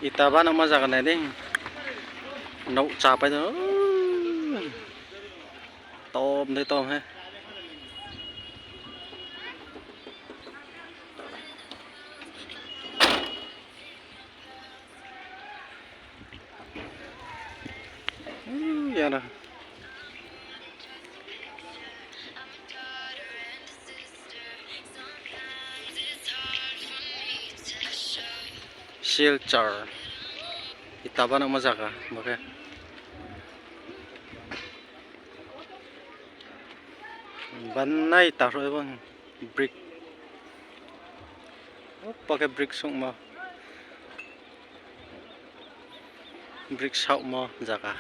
Ita banokma jaga naidi nok chapai tongo tom de tom he. Yana. Silchar ita banokma jaga bo khe. Bannai tahroi bo brick opo khe brick songmo brick sawmo jaga.